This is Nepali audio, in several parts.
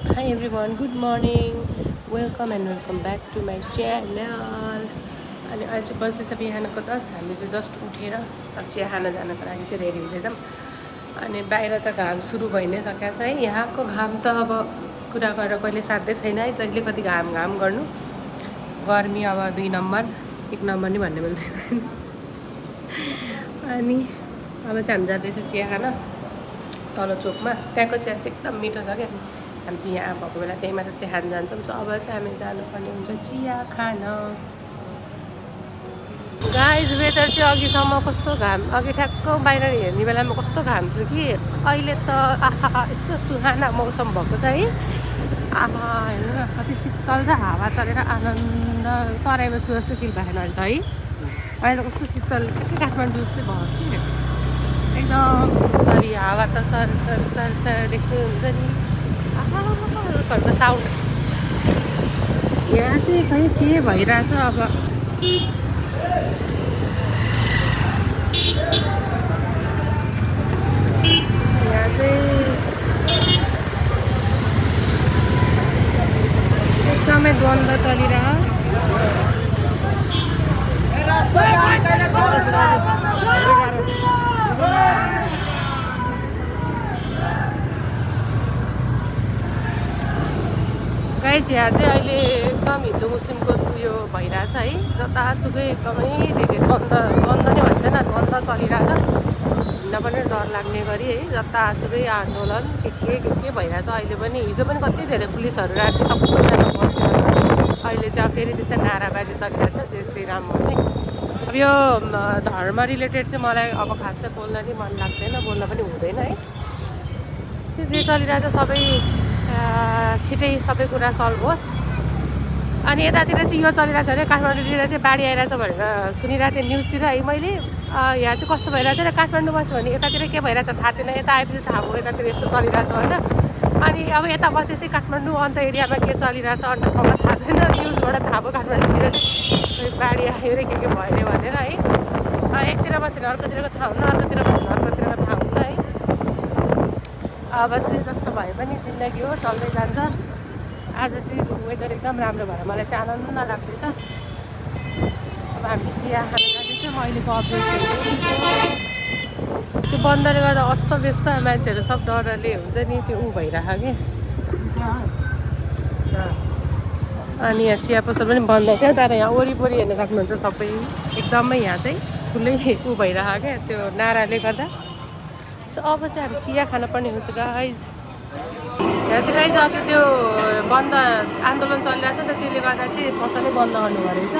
Hi everyone, good morning. Welcome back to my channel. अनि अहिले चाहिँ बज्दैछ बिहानको 10 हामी चाहिँ जस्ट उठेर अब चिया खान जानको लागि चाहिँ रेडी हुँदैछौँ अनि बाहिर त घाम सुरु भइ नै सकेको छ है यहाँको घाम त अब कुरा गरेर कहिले साध्यै छैन है जहिले कति घाम घाम गर्नु गर्मी अब 2 नम्बर 1 नम्बर नि भन्ने मिल्दैन अनि अब चाहिँ हामी जाँदैछौँ चिया खान तल चोकमा त्यहाँको चिया चाहिँ एकदम मिठो छ क्या हामी चाहिँ यहाँ भएको बेला त्यही मात्र चिया खान जान्छौँ सो अब चाहिँ हामी जानुपर्ने हुन्छ चिया खान गाइज वेदर चाहिँ अघिसम्म कस्तो घाम अघि ठ्याक्क बाहिर हेर्ने बेलामा कस्तो घाम थियो कि अहिले त आहा यस्तो सुहाना मौसम भएको छ है आहा हेर्नु न कति शीतल छ हावा चलेर आनन्द तराईमा छु जस्तो फिल भएन अहिले त है अहिले त कस्तो शीतल के काठमाडौँ जस्तै भयो कि एकदम सरी हावा त सर सर सर सर देख्नु हुन्छ नि आहा साउन्ड यहाँ चाहिँ खै के भइरहेछ अब यहाँ चाहिँ एकदमै द्वन्द्व चलिरह गाइस यहाँ चाहिँ अहिले एकदम हिन्दू मुस्लिमको उयो भइरहेछ है जतासुकै एकदमै धेरै द्वन्द्व नै भन्छ न द्वन्द्व चलिरहेछ हिँड्न पनि डर लाग्ने गरी है जतासुकै आन्दोलन के भइरहेछ अहिले पनि हिजो पनि कति धेरै पुलिसहरू राति सबैजना बसेर अहिले चाहिँ अब फेरि त्यस्तै नाराबाजी चलिरहेछ जय श्रीराम भन्ने अब यो धर्म रिलेटेड चाहिँ मलाई अब खासै बोल्न नि मन लाग्दैन बोल्न पनि हुँदैन है त्यो जे चलिरहेछ सबै छिटै सबै कुरा सल्भ होस् अनि यतातिर चाहिँ यो चलिरहेछ भने काठमाडौँतिर चाहिँ बाढी आइरहेछ भनेर सुनिरहेको थिएँ न्युजतिर है मैले यहाँ चाहिँ कस्तो भइरहेछ र काठमाडौँ बस्यो भने यतातिर के भइरहेछ थाहा थिएन यता आएपछि थाहा भयो यतातिर यस्तो चलिरहेछ भनेर अनि अब यता बसे चाहिँ काठमाडौँ अन्त एरियामा के चलिरहेछ अन्त ठाउँमा थाहा छैन न्युजबाट थाहा भयो काठमाडौँतिर चाहिँ बाढी आयो र के भयो भनेर है एकतिर बस्यो भने अर्कोतिरको थाहा हुन्न अर्कोतिर बस्यो भने अर्कोतिरको थाहा हुन्न है अब चाहिँ जस्तो भए पनि जिन्दगी हो चल्दै जान्छ आज चाहिँ वेदर एकदम राम्रो भएर मलाई चाहिँ आनन्द लाग्दैछ अब हामी चिया खान जाँदैछौँ अहिलेको अपडेटहरू चाहिँ बन्दले गर्दा अस्तव्यस्त मान्छेहरू सब डरले हुन्छ नि त्यो भइरहेको कि अनि यहाँ चिया पसल पनि बन्द थियो तर यहाँ वरिपरि हेर्न सक्नुहुन्छ सबै एकदमै यहाँ चाहिँ ठुलै भइरहेको क्या त्यो नाराले गर्दा अब चाहिँ हामी चिया खान पर्ने हुन्छ गाइज यहाँ चाहिँ गाइज अघि त्यो बन्द आन्दोलन चलिरहेको छ नि त त्यसले गर्दा चाहिँ पसलै बन्द गर्नुभयो रहेछ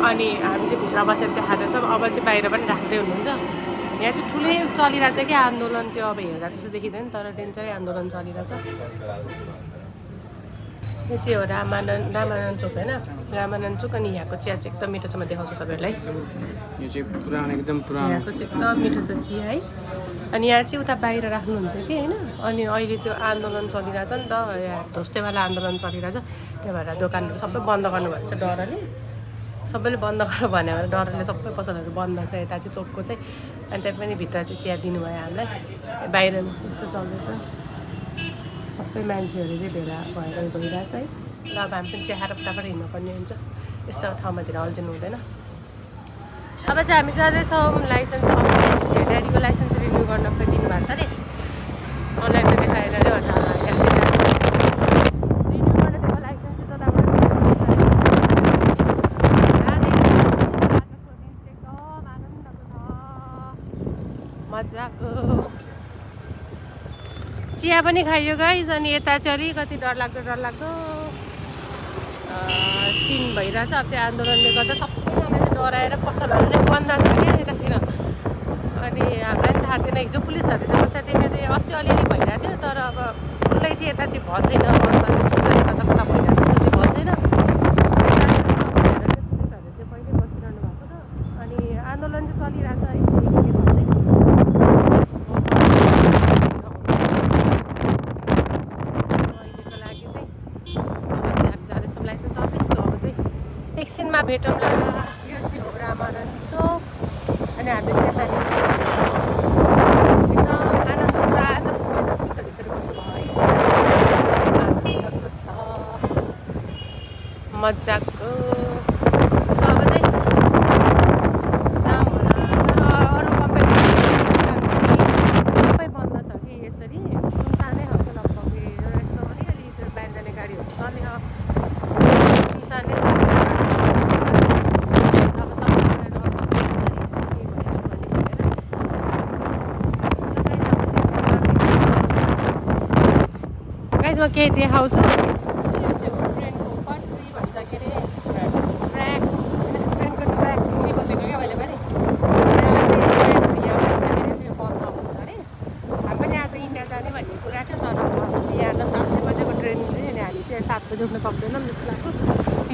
अनि हामी चाहिँ भित्र बसेर चाहिँ खाँदैछौँ अब चाहिँ बाहिर पनि राख्दै हुनुहुन्छ यहाँ चाहिँ ठुलै चलिरहेछ क्या आन्दोलन त्यो अब हेर्दा त्यस्तो देखिँदैन तर डेन्जरै आन्दोलन चलिरहेछ यो चाहिँ हो रामानन्द चोक होइन रामानन्द चोक अनि यहाँको चिया चाहिँ एकदम मिठो छ म देखाउँछु तपाईँहरूलाई यो चाहिँ पुरानो एकदम पुरानो यहाँको चाहिँ एकदम मिठो छ चिया है अनि यहाँ चाहिँ उता बाहिर राख्नुहुन्थ्यो कि होइन अनि अहिले त्यो आन्दोलन चलिरहेछ नि त यहाँ ध्वस्तेवाला आन्दोलन चलिरहेछ त्यही भएर दोकानहरू सबै बन्द गर्नुभएको छ डरले सबैले बन्द गर भन्यो भने डरले सबै पसलहरू बन्द छ यता चाहिँ चोकको चाहिँ अनि त्यहाँ पनि भित्र चाहिँ चिया दिनुभयो हामीलाई बाहिर यस्तो चल्दैछ सबै मान्छेहरू चाहिँ भेला भएर गइरहेछ है र अब हामी पनि चिया खाएर फटाफट हिँड्नुपर्ने हुन्छ यस्तो ठाउँमातिर अल्झिनु हुँदैन अब चाहिँ हामी जाँदैछौँ लाइसेन्स ड्याडीको लाइसेन्स रिन्यू गर्न दिनु भएको छ अरे अनलाइनमा देखाएर अरे रिन्यू गर्न दिएको लाइसेन्स चाहिँ मजाको चिया पनि खाइयो गाइज अनि यता चाहिँ अलिकति डरलाग्दो सिन भइरहेछ अब त्यो आन्दोलनले गर्दा सबैजना चाहिँ डराएर पसलहरू नै बन्द छ क्या यतातिर अनि हामीलाई पनि थाहा थिएन हिजो पुलिसहरू चाहिँ बसेको देखेको थिएँ अस्ति अलिअलि भइरहेको थियो तर अब ठुलै चाहिँ यता चाहिँ भएको छैन बन्द त्यस्तो चाहिँ कता कता भइरहेको जस्तो चाहिँ भएको छैन पुलिसहरू चाहिँ पहिल्यै बसिरहनु भएको छ अनि आन्दोलन चाहिँ चलिरहेछ है एकछिनमा भेटौँला यो चाहिँ हो रामानन्द चोक अनि हामी त्यहाँ एकदम आनन्द आज मजाको अब चाहिँ अरू कम्पनी सबै बन्द छ कि यसरी सुनसानै खालको लगभग एकदम अलिअलि त्यो बिहान जाने गाडीहरू चल्ने सुनसानै अब सबैजना गाइज म केही देखाउँछु ट्रेनको पटरी भन्छ के अरे ट्र्याक ट्रेनको ट्र्याक हिँडी बोलेको क्या मैले पनि चाहिँ बन्द हुन्छ अरे हामी पनि आज इन्डिया जाने भन्ने कुरा थियो तर यहाँ त 7 बजेको ट्रेन थियो अनि हामी चाहिँ 7 बजी उठ्न सक्दैनौँ जस्तो लाग्यो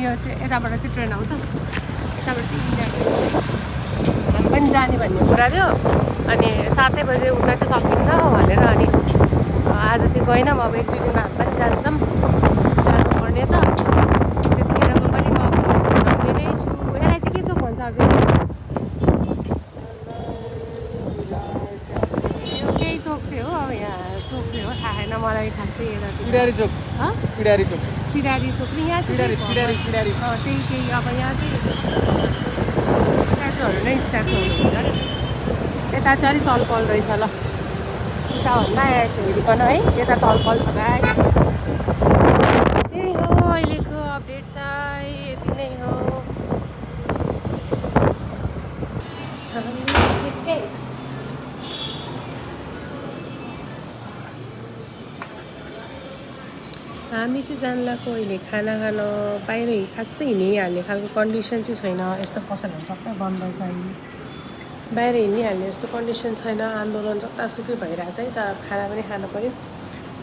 यो चाहिँ यताबाट चाहिँ ट्रेन आउँछ यताबाट चाहिँ इन्डिया हामी पनि जाने भन्ने कुरा थियो अनि 7 बजे उठ्न चाहिँ सकिन्न भनेर अनि आज चाहिँ गएनौँ अब 1-2 दिनमा हामी पनि जान्छौँ जानुपर्ने छ त्यतिखेरको पनि म बनाउने नै छु यसलाई चाहिँ के चोक भन्छ अब यो केही चोक चाहिँ हो अब यहाँ चोक चाहिँ हो थाहा छैन मलाई खासै यता पिडारी चोक पिडारी चोक चिरारी चोक नि यहाँ चाहिँ पिडारी त्यही केही अब यहाँ चाहिँ स्ट्याचुहरू नै स्ट्याचुहरू हुन्छ अरे यता चाहिँ अलिक चलपल रहेछ ल उताभन्दा हेरिकन है यता चलपल छ गाई त्यही हो अहिलेको अपडेट चाहिँ यति नै हो हामी चाहिँ जानलाको अहिले खाना खान बाहिर खासै हिँडिहाल्ने खालको कन्डिसन चाहिँ छैन यस्तो पसलहरू सबै बन्द छ अहिले बाहिर हिँडिहाल्ने यस्तो कन्डिसन छैन आन्दोलन जतासुकै भइरहेछ है तर खाना पनि खानु पऱ्यो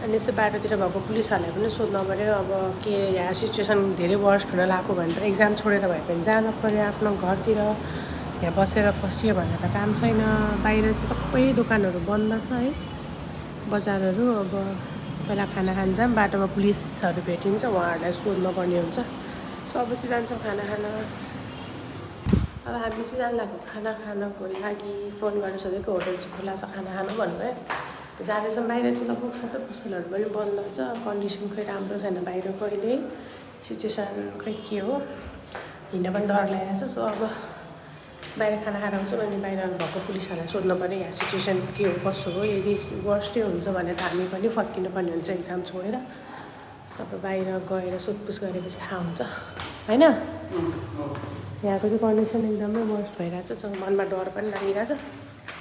अनि यस्तो बाटोतिर भएको पुलिसहरूलाई पनि सोध्नु पऱ्यो अब के यहाँ सिचुएसन धेरै वर्स्ट हुन लाग्यो भनेर एक्जाम छोडेर भए पनि जानु पऱ्यो आफ्नो घरतिर यहाँ बसेर फसियो भनेर त काम छैन बाहिर चाहिँ सबै दोकानहरू बन्द छ है बजारहरू अब पहिला खाना खान जाऊँ बाटोमा पुलिसहरू भेटिन्छ उहाँहरूलाई सोध्नुपर्ने हुन्छ सो अब चाहिँ जान्छौँ खाना खान अब हामी चाहिँ जानलाको खाना खानको लागि फोन गरेर सोधेको होटल चाहिँ खुला छ खाना खानु भन्नुभयो जाँदैछौँ बाहिर चाहिँ लगभग सबै पसलहरू पनि बन्द छ कन्डिसन खोइ राम्रो छैन बाहिरको अहिले सिचुएसन खोइ के हो हिँड्न पनि डर लागेको छ सो अब बाहिर खाना खाएर आउँछौँ अनि बाहिर भएको पुलिसहरूलाई सोध्नु पऱ्यो यहाँ सिचुएसन के हो कसो हो यदि वर्स्टै हुन्छ भने त हामी पनि फर्किनुपर्ने हुन्छ एक्जाम छोडेर सबै बाहिर गएर सोधपुछ गरेपछि थाहा हुन्छ होइन यहाँको चाहिँ कन्डिसन एकदमै वर्स्ट भइरहेछ मनमा डर पनि लागिरहेछ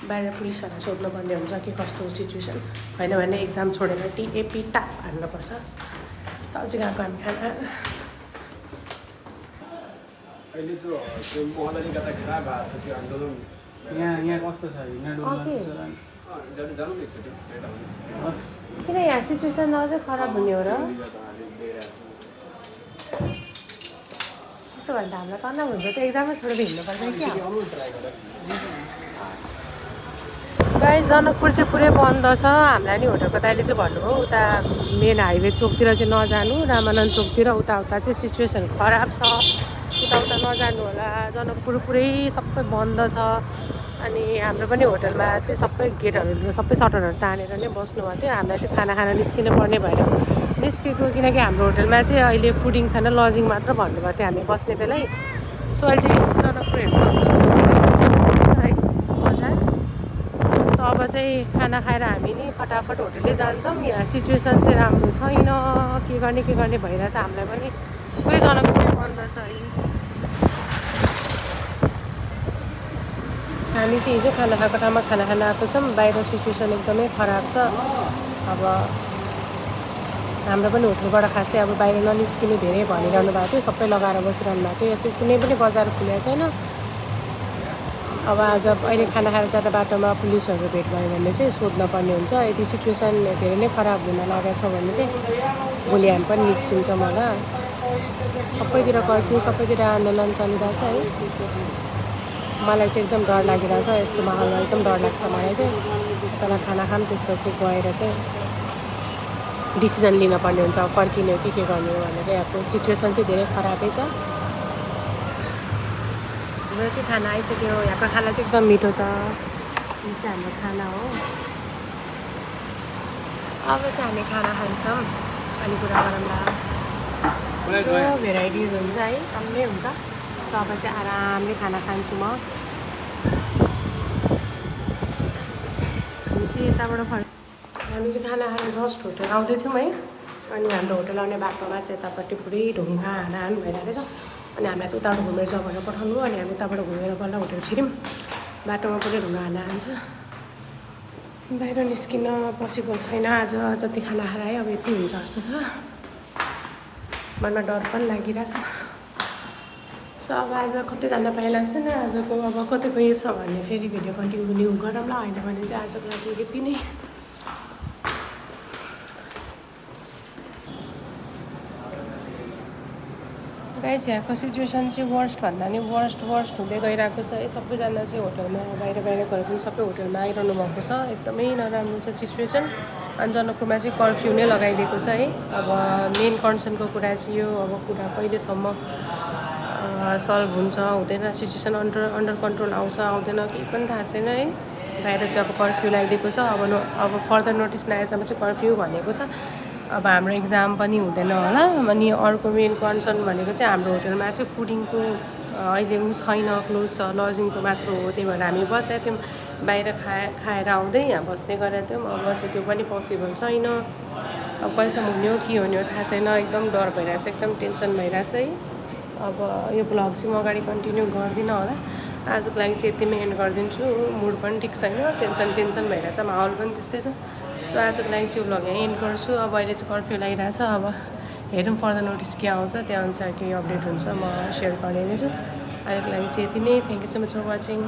बाहिर पुलिसहरूलाई सोध्नुपर्ने हुन्छ कि कस्तो सिचुएसन होइन भने एक्जाम छोडेर टिएपी टाप हान्नुपर्छ अब चाहिँ गएको हामी खाना अहिले त्यो मोहल्ला कता खराब भएको छ त्यो आन्दोलन यहाँ कस्तो छ किन यहाँ सिचुएसन अझै खराब हुने हो र त्यस्तो भने त हामीलाई तनाव हुन्छ त एक्जामै छोडेर हिँड्नुपर्छ कि गाई जनकपुर चाहिँ पुरै बन्द छ हामीलाई नि होटलको दाइले चाहिँ भन्नुभयो उता मेन हाइवे चोकतिर चाहिँ नजानु रामानन्द चोकतिर उता चाहिँ सिचुएसन खराब छ उता नजानु होला जनकपुर पुरै सबै बन्द छ अनि हाम्रो पनि होटलमा चाहिँ सबै गेटहरू सबै सटरहरू तानेर नै बस्नुभएको थियो हामीलाई चाहिँ खाना खान निस्किनु पर्ने भएर निस्केको किनकि हाम्रो होटलमा चाहिँ अहिले फुडिङ छैन लजिङ मात्र भन्नुभएको थियो हामी बस्ने बेलै सो अहिले चाहिँ जनकपुर हेर्नु है बजार सो अब चाहिँ खाना खाएर हामी नि फटाफट होटलले जान्छौँ यहाँ सिचुएसन चाहिँ राम्रो छैन के गर्ने भइरहेछ हामीलाई पनि पुरै जनकपुर बन्द छ अहिले हामी चाहिँ हिजो खाना खाएको ठाउँमा खाना खान आएको छौँ बाहिर सिचुएसन एकदमै खराब छ अब हाम्रो पनि होटलबाट खासै अब बाहिर ननिस्किनु धेरै भनिरहनु भएको थियो सबै लगाएर बसिरहनु भएको थियो यहाँ चाहिँ कुनै पनि बजार खुलेको छैन अब आज अहिले खाना खाएर जाँदा बाटोमा पुलिसहरू भेट भयो भने चाहिँ सोध्नुपर्ने हुन्छ यदि सिचुएसन धेरै नै खराब हुन लागेको छ भने चाहिँ भोलि हामी पनि निस्किन्छौँ होला सबैतिर कर्फ्यू सबैतिर आन्दोलन चलिरहेछ है मलाई चाहिँ एकदम डर लागिरहेछ यस्तो माहौलमा एकदम डर लाग्छ मलाई चाहिँ तर खाना खाऊँ त्यसपछि गएर चाहिँ डिसिजन लिनुपर्ने हुन्छ फर्किने हो कि के गर्ने हो भनेर यहाँको सिचुएसन चाहिँ धेरै खराबै छ हाम्रो चाहिँ खाना आइसक्यो यहाँको खाना चाहिँ एकदम मिठो छ यो चाहिँ हाम्रो खाना हो अब चाहिँ हामी खाना खान्छौँ अनि कुरा गरौँला भेराइटिज हुन्छ है राम्रै हुन्छ सो अब चाहिँ आरामले खाना खान्छु म हामी चाहिँ यताबाट हामी चाहिँ खाना खानु जस्ट होटल आउँदैथ्यौँ है अनि हाम्रो होटल आउने बाटोमा चाहिँ यतापट्टि पुरै ढुङ्गा हानाहान भइरहेको छ अनि हामीलाई चाहिँ उताबाट घुमेर जाऊ भनेर पठाउनु अनि हामी उताबाट घुमेर बल्ल होटल छिर्यौँ बाटोमा पुरै ढुङ्गा हानाहान छ बाहिर निस्किन पोसिबल छैन आज जति खाना खाएर अब यति हुन्छ जस्तो छ मनमा डर पनि लागिरहेछ सो अब आज कतै जान पाइरहेको छैन आजको अब कतैको यो छ भने फेरि भिडियो कन्टिन्यू गरौँला होइन भने चाहिँ आजको लागि यति नै गाइस यहाँको सिचुएसन चाहिँ वर्स्ट भन्दा नि वर्स्ट हुँदै गइरहेको छ है सबैजना चाहिँ होटलमा बाहिर गएर पनि सबै होटलमा आइरहनु भएको छ एकदमै नराम्रो छ सिचुएसन अनि जनकपुरमा चाहिँ कर्फ्यू नै लगाइदिएको छ है अब मेन कन्सर्नको कुरा चाहिँ यो अब कुरा कहिलेसम्म सल्भ हुन्छ हुँदैन सिचुएसन अन्डर कन्ट्रोल आउँछ आउँदैन केही पनि थाहा छैन है बाहिर चाहिँ अब कर्फ्यू लगाइदिएको छ अब फर्दर नोटिस नआएसम्म चाहिँ कर्फ्यू भनेको छ अब हाम्रो एक्जाम पनि हुँदैन होला अनि अर्को मेन कन्सर्न भनेको चाहिँ हाम्रो होटलमा चाहिँ फुडिङको अहिले छैन क्लोज छ लजिङको मात्र हो त्यही भएर हामी बसेको थियौँ बाहिर खाएर आउँदै यहाँ बस्ने गरेको थियौँ अब चाहिँ त्यो पनि पोसिबल छैन अब कहिलेसम्म हुने हो के हुने हो थाहा छैन एकदम डर भइरहेको छ एकदम टेन्सन भइरहेको छ है अब यो ब्लग चाहिँ म अगाडि कन्टिन्यू गर्दिनँ होला आजको लागि चाहिँ यतिमै एन्ड गरिदिन्छु मुड पनि ठिक छैन टेन्सन भइरहेछ माहौल पनि त्यस्तै छ सो आजको लागि चाहिँ ब्लग यहाँ एन्ड गर्छु अब अहिले चाहिँ कर्फ्यू लागिरहेछ अब हेरौँ फर्दर नोटिस के आउँछ त्यहाँ अनुसार केही अपडेट हुन्छ म सेयर गर्ने नै छु अहिलेको लागि चाहिँ यति नै thank you so much for watching